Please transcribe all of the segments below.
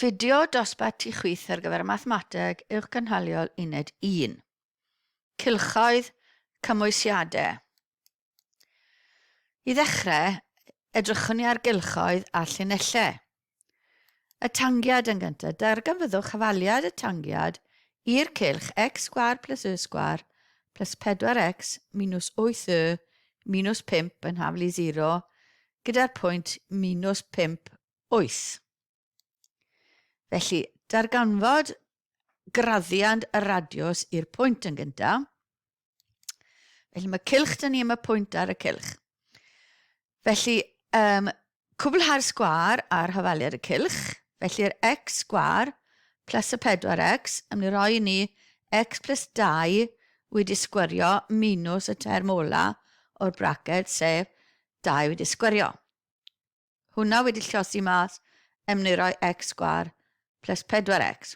Fideo dosbarth tu chwith ar gyfer Mathemateg Uwchgynhaliol Uned 1. Cylchoedd cymwysiadau. I ddechrau, edrychwn ni ar gylchoedd a llinellau. Y tangiad yn gyntaf. Darganfyddwch hafaliad y tangiad i'r cylch x sgwâr plus y sgwâr plus 4x minus 8y minus 5 yn haflu 0 gyda'r pwynt minus 5, 8. Felly, darganfod graddiant y radiws i'r pwynt yn gyntaf. Felly mae cylch dyn ni am y pwynt ar y cylch. Felly, um, cwblhau'r sgwâr ar hafaliad y cylch. Felly'r x sgwâr plus y 4x yn mynd i roi i ni x plus 2 wedi sgwario minus y term ola o'r braced, sef 2 wedi sgwario. Hwnna wedi llosi mas yn mynd i roi x sgwar plus 4x.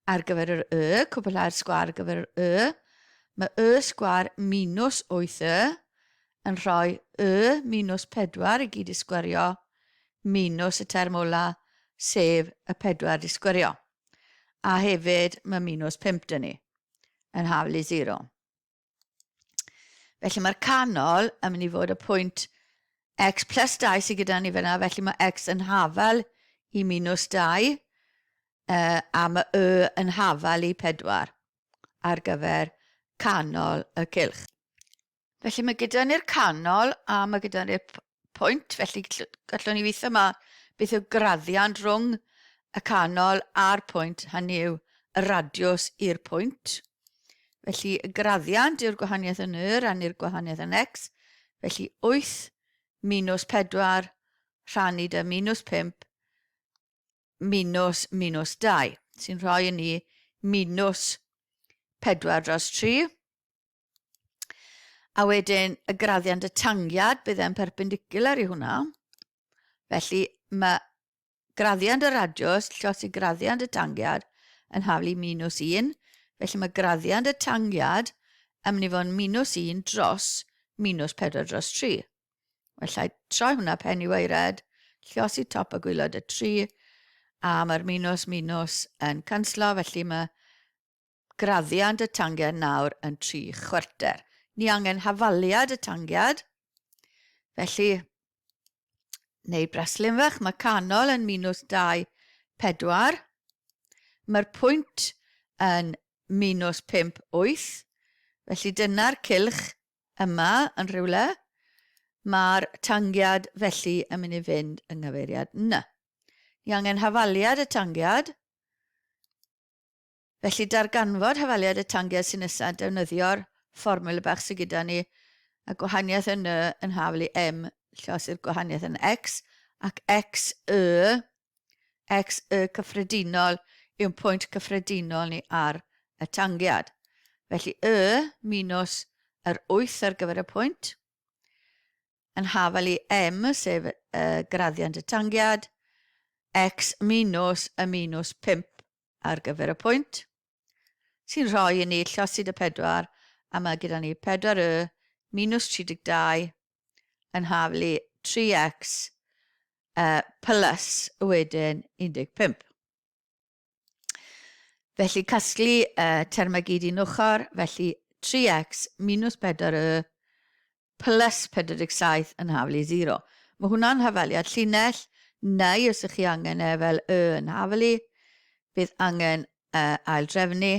Ar gyfer yr y, cwblhau'r sgwar ar gyfer yr y, mae y sgwar minus 8y yn rhoi y minus 4 i gyd i sgwario minus y term ola, sef y 4 i sgwario. A hefyd mae minus 5 dyn ni yn haflu 0. Felly mae'r canol yn mynd i fod y pwynt x plus 2 sydd gyda ni fyna, felly mae x yn hafal i minus 2 uh, a mae y yn hafal i 4 ar gyfer canol y cylch. Felly mae gyda ni'r canol a mae gyda ni'r pwynt, felly gallwn ni weithio yma beth yw graddiant rhwng y canol a'r pwynt, hynny yw y radiws i'r pwynt. Felly y graddiant yw'r gwahaniaeth yn y rannu'r gwahaniaeth yn x, felly 8 minus 4 rhannu dy minus 5 minus minus 2, sy'n rhoi i ni minus 4 dros 3. A wedyn y graddiant y tangiad, bydd e'n perpendicular i hwnna. Felly mae graddiant y radius, llosi graddiant y tangiad, yn haflu minus 1. Felly mae graddiant y tangiad yn mynd i fod yn minus 1 dros minus 4 dros 3. Felly troi hwnna pen i waered, llosi top a gwylod y 3, a mae'r minus minus yn canslo, felly mae graddiant y tangiad nawr yn 3 chwarter. Ni angen hafaliad y tangiad, felly neu braslun fach, mae canol yn minus 2, 4. Mae'r pwynt yn minus 5, 8. Felly dyna'r cylch yma yn rhywle. Mae'r tangiad felly yn mynd i fynd yng nghyfeiriad N. Ni angen hafaliad y tangiad. Felly darganfod hafaliad y tangiad sy'n nesaf defnyddio'r fformwla bach sydd gyda ni y gwahaniaeth yn y yn hafal i m llos i'r gwahaniaeth yn x ac x y x y cyffredinol yw'n pwynt cyffredinol ni ar y tangiad. Felly y minus yr 8 ar gyfer y pwynt yn hafal i m, sef y graddiant y tangiad, x minus y minus 5 ar gyfer y pwynt, sy'n rhoi i ni llosid y 4, a mae gyda ni 4y minus 32 yn haflu 3x uh, plus wedyn 15. Felly casglu uh, termau gyd un ochr, felly 3x minus 4y plus 47 yn haflu 0. Mae hwnna'n hafaliad llinell, neu os ydych chi angen e fel y yn haflu, bydd angen uh, aildrefnu.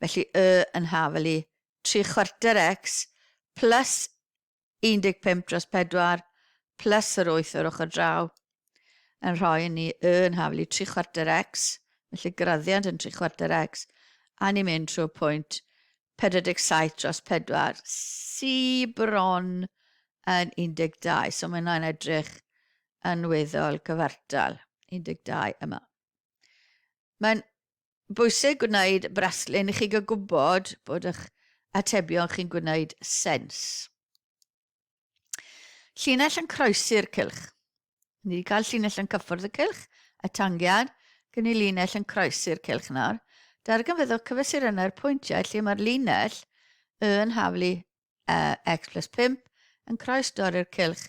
Felly y yn haflu 3 chwarter x plus 15 dros 4 plus yr 8 o'r ochr draw yn rhoi i ni y yn haflu 3 chwarter x, felly graddiant yn 3 chwarter x, a ni'n mynd trwy pwynt 47 dros 4, sy bron yn 12. So mae hwnna'n edrych yn weddol gyfartal, 12 yma. Mae'n bwysig gwneud braslun i chi gael gwybod bod eich atebion chi'n gwneud sens. Llinell yn croesi'r cylch. Ni wedi cael llinell yn cyffwrdd y cylch, y tangiad, gen i linell yn croesi'r cylch nawr. Darganfyddwch cyfesurynnau'r pwyntiau lle mae'r linell y yn haflu uh, x plus 5 yn croes dorri'r cylch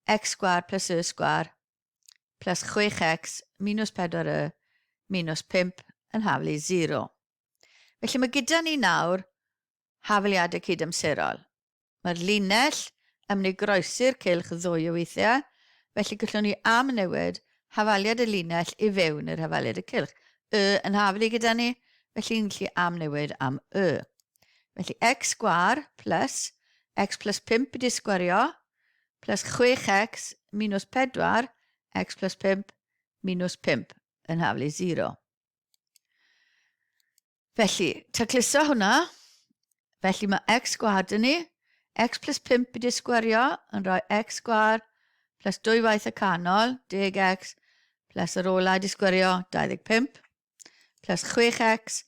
x sgwar plus y sgwar plus 6x minus 4y minus 5 yn haflu 0. Felly mae gyda ni nawr hafaliadau cydamserol. Mae'r linell yn mynd i groesi'r cylch ddwy o weithiau, felly gallwn ni amnewid hafaliad y linell i fewn i'r hafaliad y cylch. Y yn haflu gyda ni, felly ni'n gallu amnewid am y. Felly x sgwar plus x plus 5 wedi sgwario plus 6x minus 4 x plus 5 minus 5 yn haflu 0. Felly, tacluso hwnna. Felly mae x sgwâr dyn ni. x plus 5 wedi sgwario yn rhoi x sgwâr plus dwy waith y canol, 10x, plus yr ola wedi sgwario, 25, plus 6x,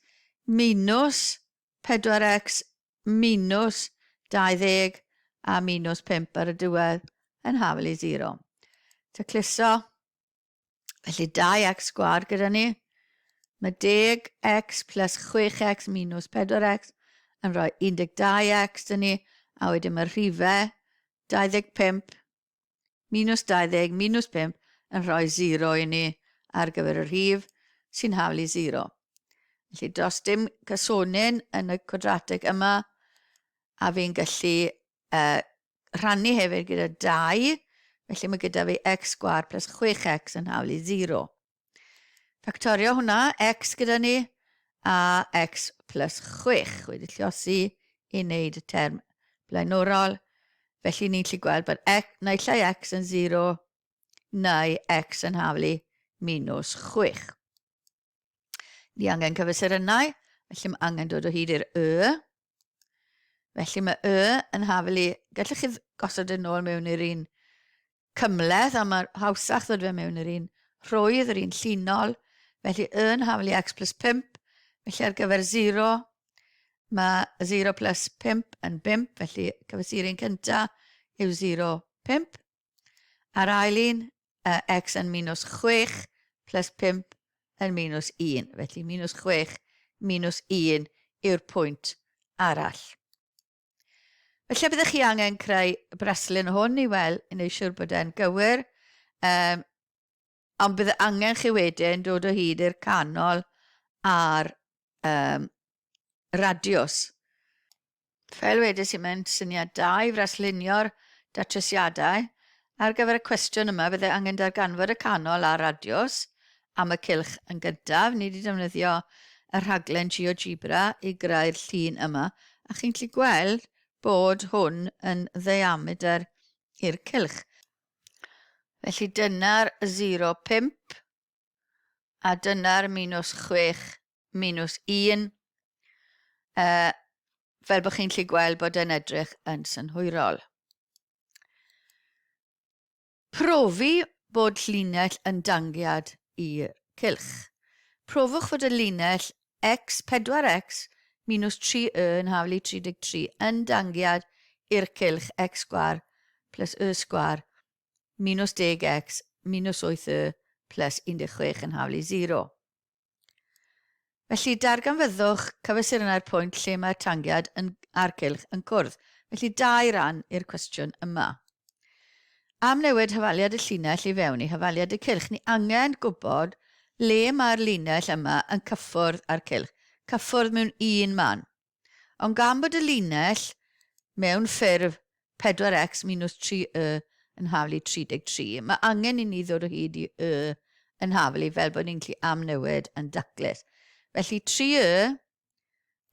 minus 4x, minus 20 a minus 5 ar y diwedd yn hafel i 0. Tacluso. Felly 2x sgwâr gyda ni. Mae 10x plus 6x minus 4x yn rhoi 12x dyn ni, a wedyn mae'r rhifau 25 minus 20 minus 5 yn rhoi 0 i ni ar gyfer y rhif sy'n haflu 0. Felly does dim cysonyn yn y cwadrateg yma, a fi'n gallu rhannu hefyd gyda 2, felly mae gyda fi x sgwâr plus 6x yn hawl i 0. Ffactorio hwnna, x gyda ni, a x plus 6 wedi lliosi i wneud y term blaenorol. Felly ni'n gallu gweld bod x, naill ai x yn 0 neu x yn haflu minus 6. Ni angen cyfesurynnau, felly mae angen dod o hyd i'r y. Felly mae y yn haflu, gallwch chi gosod yn ôl mewn i'r un cymleth, a mae'r hawsach ddod fe mewn i'r un rhwydd, yr un llinol. Felly y yn haflu x plus 5, felly ar gyfer 0, mae 0 plus 5 yn 5, felly cyfesuru'n cyntaf yw 0, 5. A'r ail un, uh, x yn minus 6 plus 5 yn minus 1. Felly minus 6 minus 1 yw'r pwynt arall. Felly byddwch chi angen creu braslun hwn i weld i wneud siwr bod e'n gywir. Um, ond bydd angen chi wedyn dod o hyd i'r canol a'r um, radiws. Fel wedes i, mae'n syniad da i fraslunio'r datrysiadau. Ar gyfer y cwestiwn yma, bydde angen darganfod y canol a'r radiws am y cylch yn gyntaf. Ni wedi defnyddio y rhaglen GeoGebra i greu'r llun yma, a chi'n gallu gweld bod hwn yn ddiamedr i'r cylch. Felly dyna'r 0.5 a dyna'r minus 6 minus 1, uh, fel bod chi'n gallu gweld bod e'n edrych yn synhwyrol. Profi bod llinell yn dangiad i'r cylch. Profwch fod y linell x 4x minus 3y yn haflu 33 yn dangiad i'r cylch x sgwar plus y sgwar minus 10x minus 8y plus 16 yn haflu 0. Felly, darganfyddwch cyfesurynnau'r pwynt lle mae'r tangiad yn, a'r cylch yn cwrdd. Felly, dau ran i'r cwestiwn yma. Am newid hafaliad y llinell i fewn i hafaliad y cylch, ni angen gwybod le mae'r linell yma yn cyffwrdd â'r cylch. Cyffwrdd mewn un man. Ond gan bod y linell mewn ffurf 4x minus 3y yn haflu 33, mae angen i ni ddod o hyd i y yn haflu fel bod ni'n gallu amnewid yn daclus. Felly 3y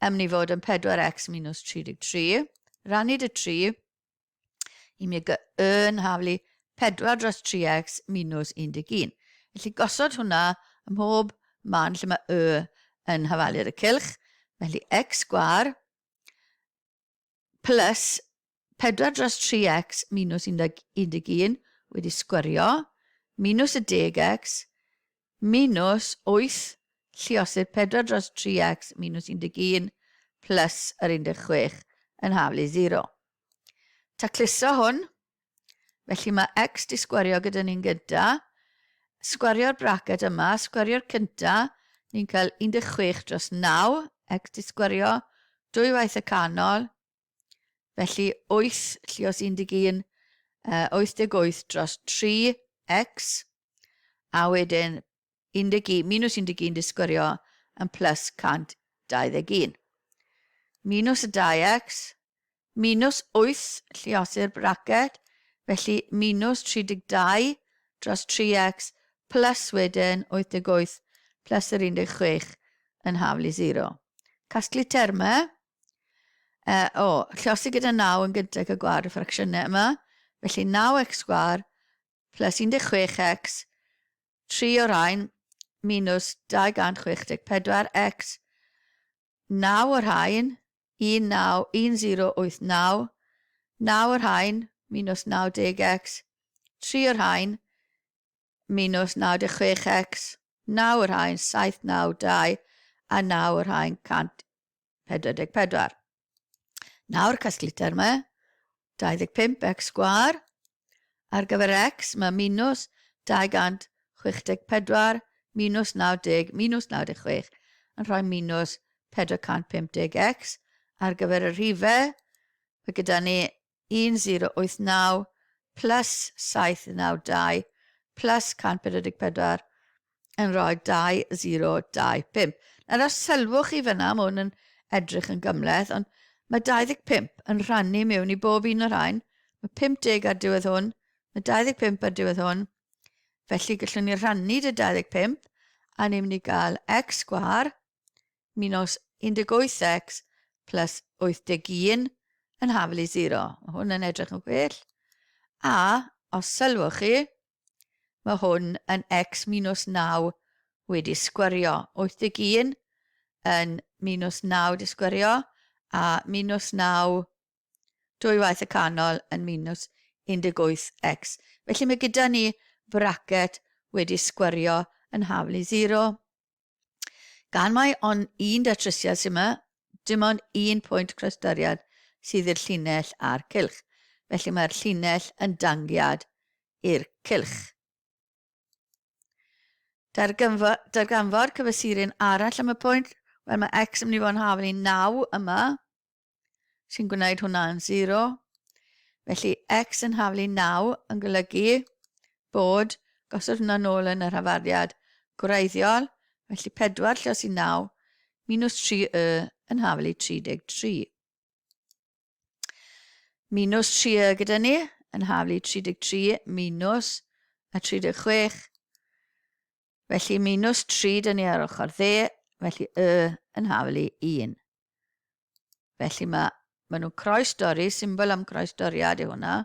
yn mynd i fod yn 4x minus 33, rannu dy 3, i mi y yn haflu 4 dros 3x minus 11. Felly gosod hwnna ym mhob man lle mae y yn hafalu ar y cylch. Felly x sgwar plus 4 dros 3x minus 11 wedi sgwario minus y 10x minus 8 lluosir 4 dros 3x minus 11 plus yr 16 yn haflu 0. Tacluso hwn. Felly mae x di sgwario gyda ni'n gynta. Sgwario'r braced yma, sgwario'r cynta, ni'n cael 16 dros 9, x di sgwario, dwy waith y canol, felly 8 llios 11, uh, 88 dros 3 x, a wedyn 11, minus 11 di sgwario yn plus 121. Minus y 2x, minus 8 lluosi'r braced, felly minus 32 dros 3x plus wedyn 88 plus yr 16 yn haflu 0. Casglu termau. Uh, o, llosi gyda 9 yn gyntaf y gwar y ffracsiynau yma. Felly 9x sgwar plus 16x, 3 o rhain, minus 264x, 9 o'r rhain, 191089, 9 o'r rhain, minus 90x, 3 o'r rhain, minus 96x, 9 o'r rhain, 792, a 9 o'r rhain, 144. Nawr casglu termau, 25x sgwâr. Ar gyfer x, mae minus 264 minus 90 minus 96 yn rhoi minus 450x. Ar gyfer y rhifau, mae gyda ni 1089 plus 792 plus 144 yn rhoi 2025. Nawr os sylwch chi fyna, mae hwn yn edrych yn gymhleth, ond mae 25 yn rhannu mewn i bob un o'r rhain. Mae 50 ar diwedd hwn, mae 25 ar diwedd hwn. Felly gallwn ni rhannu dy 25 a ni'n mynd i gael x sgwar minus 18x plus 81 yn haflu 0. Mae hwn yn edrych yn well. A, os sylwch chi, mae hwn yn x minus 9 wedi sgwario. 81 yn minus 9 wedi sgwario a minus 9 dwy waith y canol yn minus 18x. Felly mae gyda ni bracet wedi sgwario yn haflu 0. Gan mai ond un datrysiad sydd yma, dim ond un pwynt croestoriad sydd i'r llinell a'r cylch. Felly mae'r llinell yn dangiad i'r cylch. Darganfod, darganfod cyfesuryn arall am y pwynt. Wel, mae x yn mynd i fod yn hafel i 9 yma. sy'n gwneud hwnna yn 0. Felly x yn haflu 9 yn golygu bod gosod hwnna nôl yn yr hafariad gwreiddiol, felly 4 llos i 9 minus 3 y yn haflu 33. Minus 3 y gyda ni yn haflu 33 minus y 36. Felly minus 3 dyn ni ar ochr dde, felly y yn haflu 1. Felly mae, mae nhw'n croesdorri, symbol am croesdoriad yw hwnna,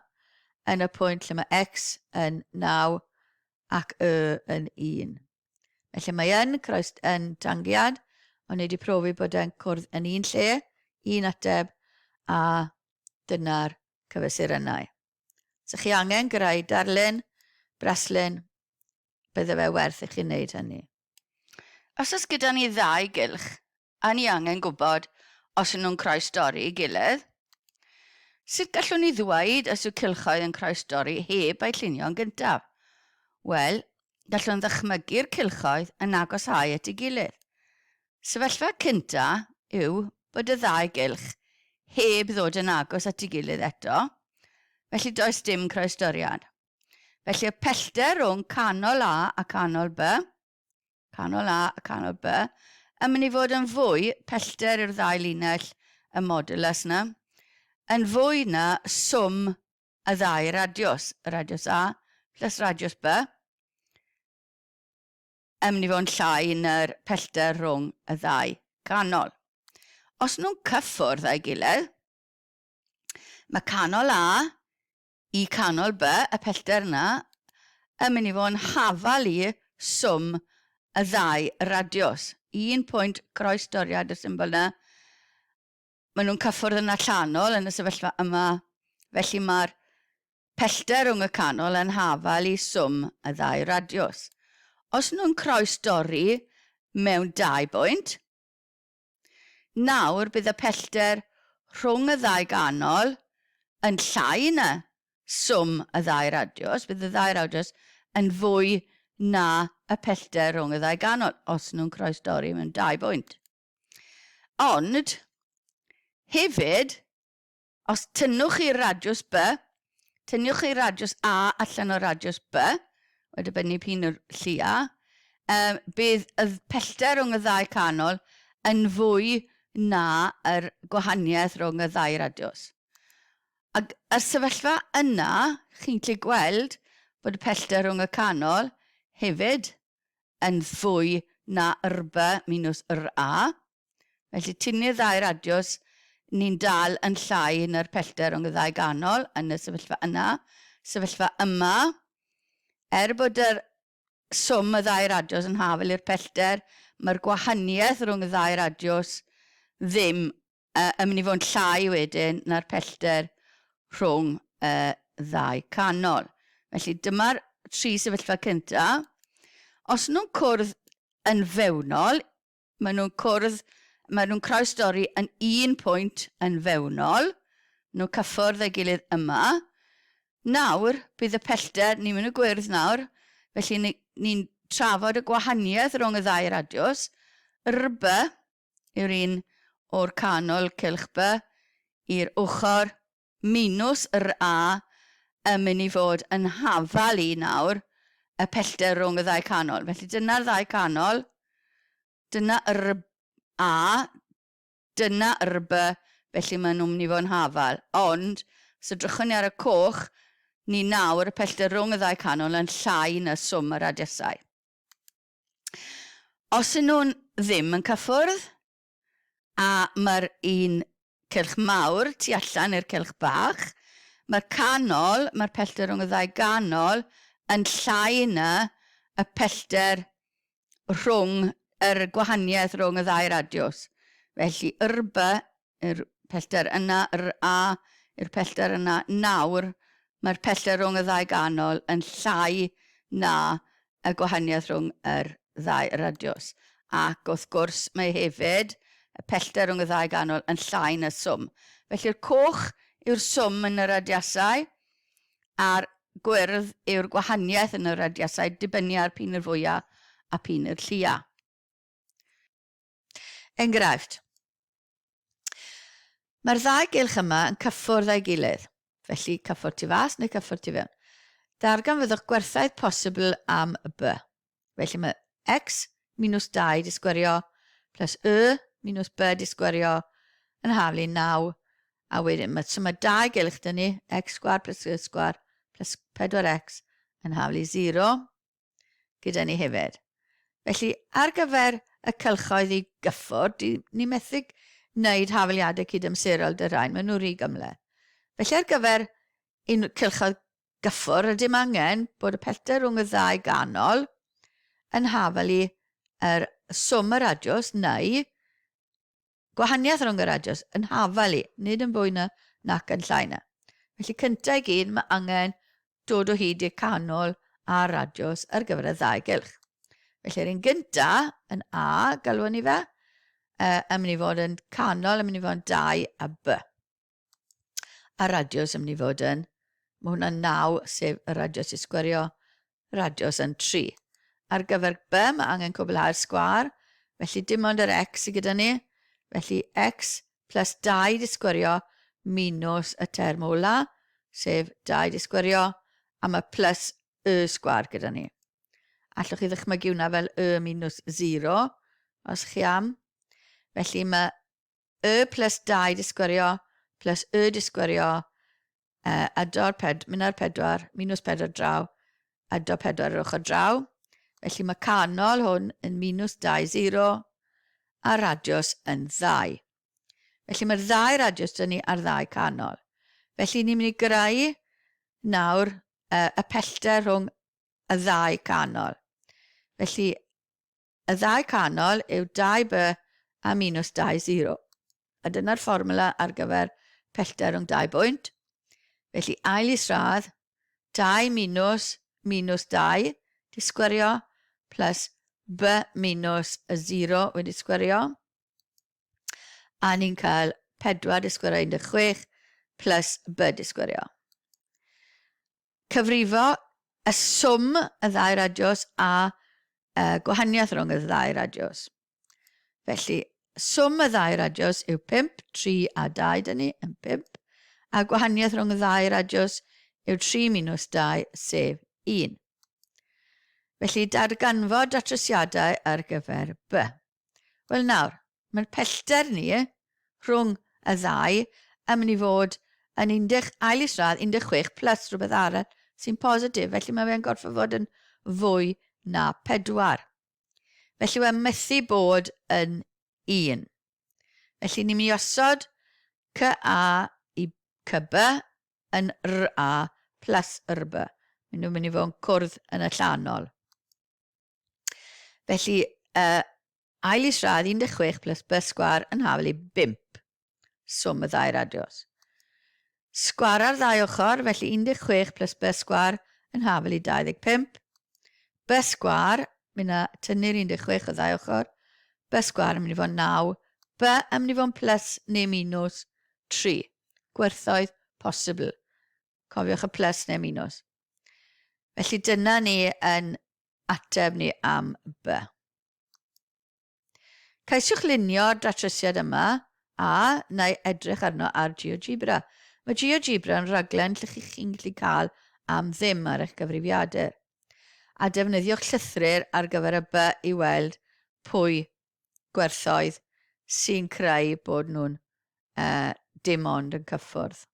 yn y pwynt lle mae x yn 9 ac y yn 1. Felly mae yn croes yn tangiad, ond ni wedi profi bod e'n cwrdd yn un lle, un ateb, a dyna'r cyfesurynnau. So chi angen greu darlun, braslun, bydde fe werth i chi wneud hynny. Os oes gyda ni ddau gylch, a ni angen gwybod os ydyn nhw'n croesdorri ei gilydd, sut gallwn ni ddweud os yw cylchoedd yn croesdorri heb eu llunio yn gyntaf? Wel, gallwn ddychmygu'r cylchoedd yn agosáu at ei gilydd. Sefyllfa cynta yw bod y ddau gylch heb ddod yn agos at ei gilydd eto, felly does dim croesdoriad. Felly y pellter rhwng canol A a canol B, canol A a canol B, yn mynd i fod yn fwy pellter i'r ddau linell y modulus yna, yn fwy na swm y ddau radius, y radius A plus radius B, yn mynd i fod yn llai na'r pellter rhwng y ddau ganol. Os nhw'n cyffwrdd â'i gilydd, mae canol A i canol B, y pellter yna, yn mynd i fod yn hafal i swm y ddau radiws. Un pwynt croesdoriad y symbol yna. Maen nhw'n cyffwrdd yn allanol yn y sefyllfa yma, felly mae'r pellter rhwng y canol yn hafal i swm y ddau radiws. Os nhw'n croesdorri mewn dau bwynt, Nawr bydd y pellter rhwng y ddau ganol yn llai na swm y ddau radiws, bydd y ddau radiws yn fwy na y pellter rhwng y ddau ganol, os nhw'n croesdorri mewn dau bwynt. Ond, hefyd, Os tynnwch chi'r radiws B, tynnwch chi radiws A allan o'r radiws B, wedi dibynnu p'un yw'r llia, um, bydd y pellter rhwng y ddau canol yn fwy na yr gwahaniaeth rhwng y ddau radiws. Ac y sefyllfa yna, chi'n gallu gweld bod y pellter rhwng y canol hefyd yn fwy na RB minus RA. Felly tynnu'r ddau radiws, ni'n dal yn llai na'r pellter rhwng y ddau ganol yn y sefyllfa yna. Sefyllfa yma, er bod yr swm y ddau radiws yn hafel i'r pellter, mae'r gwahaniaeth rhwng y ddau radiws ddim uh, yn mynd i fod yn llai wedyn na'r pellter rhwng y ddau canol. Felly dyma'r tri sefyllfa cyntaf. Os nhw'n cwrdd yn fewnol, maen nhw'n cwrdd, maen nhw'n croesdorri yn un pwynt yn fewnol, nhw'n cyffwrdd ei gilydd yma. Nawr, bydd y pellter, ni'n mynd y gwyrdd nawr, felly ni'n ni, trafod y gwahaniaeth rhwng y ddau radiws. RB yw'r un o'r canol cylch B i'r ochr minws yr A yn mynd i fod yn hafal i nawr y pellter rhwng y ddau canol. Felly dyna'r ddau canol, dyna yr A, dyna yr B, felly maen nhw'n mynd i fod yn hafal. Ond, os edrychwn ni ar y coch, ni nawr y pellter rhwng y ddau canol yn llai na swm y radiasau. Os ydyn nhw'n ddim yn cyffwrdd, a mae'r un cylch mawr tu allan i'r cylch bach, mae'r canol, mae'r pellter rhwng y ddau ganol yn llai na y pellter rhwng yr gwahaniaeth rhwng y ddau radiws. Felly, yr B yw'r pellter yna, yr A yw'r pellter yna. Nawr, mae'r pellter rhwng y ddau ganol yn llai na y gwahaniaeth rhwng yr ddau radiws. Ac wrth gwrs, mae hefyd y pellter rhwng y ddau ganol yn llai na swm. Felly'r coch yw'r swm yn y radiasau, a'r gwyrdd yw'r gwahaniaeth yn y radiasau, dibynnu ar p'un yw'r fwyaf a p'un yw'r llia. Enghraifft. Mae'r ddau gylch yma yn cyffwrdd â'i gilydd, felly cyffwrdd tu fas neu cyffwrdd tu fewn. Darganfyddwch gwerthoedd posibl am B. Felly mae x minus 2 di sgwerio plus y minus b di sgwerio yn haflu 9. A wedyn, mae, so mae dau gylch dyn ni, x sgwar plus y sgwar plus 4x yn haflu 0. gyda ni hefyd. Felly, ar gyfer y cylchoedd i gyffwrdd, ni methu wneud hafaliadau cydamserol dy rhain, maen nhw'n rhy gymhleth. Felly ar gyfer un cylchoedd gyffwrdd, rydym angen bod y pellter rhwng y ddau ganol yn hafal i yr swm y radiws neu Gwahaniaeth rhwng y radios yn hafal i, nid yn fwy na nac yn llai na. Felly cyntaf i gyd mae angen dod o hyd i'r canol a'r radios ar gyfer y ddau gylch. Felly'r un gynta yn A, galwon ni fe, uh, yn mynd i fod yn canol, yn mynd i fod yn 2 a B. A radios yn mynd i fod yn, mae hwnna'n 9, sef y radios i sgwerio, radios yn 3. Ar gyfer B, mae angen cwblhau'r sgwar, felly dim ond yr x sydd gyda ni, felly x plus 2 di sgwerio minus y term ola, sef 2 di sgwerio, a mae plus y sgwar gyda ni. Allwch chi ddychmygu hwnna fel y minus 0, os chi am. Felly mae y plus 2 di sgwerio plus y di sgwerio uh, a dor ped, mynd ar 4, minus 4 draw, a do 4 ar ochr draw. Felly mae canol hwn yn minus 2, 0 a radius yn 2. Felly mae'r ddau radius dyn ni ar ddau canol. Felly ni'n mynd i greu nawr uh, y pellter rhwng y ddau canol. Felly Y ddau canol yw 2b a minus 2, 0. A dyna'r fformwla ar gyfer pellter rhwng dau bwynt. Felly ail isradd, 2 minus minus 2 di sgwerio plus b minus y 0 wedi sgwerio. A ni'n cael 4 di sgwerio 16 plus b di sgwerio. Cyfrifo y swm y ddau radios a y gwahaniaeth rhwng y ddau radios. Felly, swm y ddau radios yw 5, 3 a 2 dyn ni, yn 5, a gwahaniaeth rhwng y ddau radios yw 3 minus 2, sef 1. Felly, darganfod datrysiadau ar gyfer B. Wel nawr, mae'r pellter ni rhwng y ddau yn mynd i fod yn 10 ail isradd 16 plus rhywbeth arall sy'n positif, felly mae fe'n gorfod fod yn fwy na 4. Felly mae'n methu bod yn 1. Felly ni'n mynd i osod CA i CB yn RA plus RB. Maen nhw'n mynd i fod yn cwrdd yn y llanol. Felly, uh, ail isradd 16 plus B sgwar yn hafel i 5. Swm y ddau radios. Sgwar ar ddau ochr, felly 16 plus B sgwar yn hafel i 25. B sgwar, mi na tynnu'r 16 o ddau ochr. B sgwar yn mynd i fod 9. B yn mynd i fod yn plus neu minus 3. Gwerthoedd posibl. Cofiwch y plus neu minus. Felly dyna ni yn ateb ni am B. Ceisiwch lunio'r datrysiad yma a neu edrych arno ar GeoGebra. Mae GeoGebra yn rhaglen lle chi'n gallu cael am ddim ar eich gyfrifiadur. A defnyddiwch llythryr ar gyfer y B i weld pwy gwerthoedd sy'n creu bod nhw'n uh, dim ond yn cyffwrdd.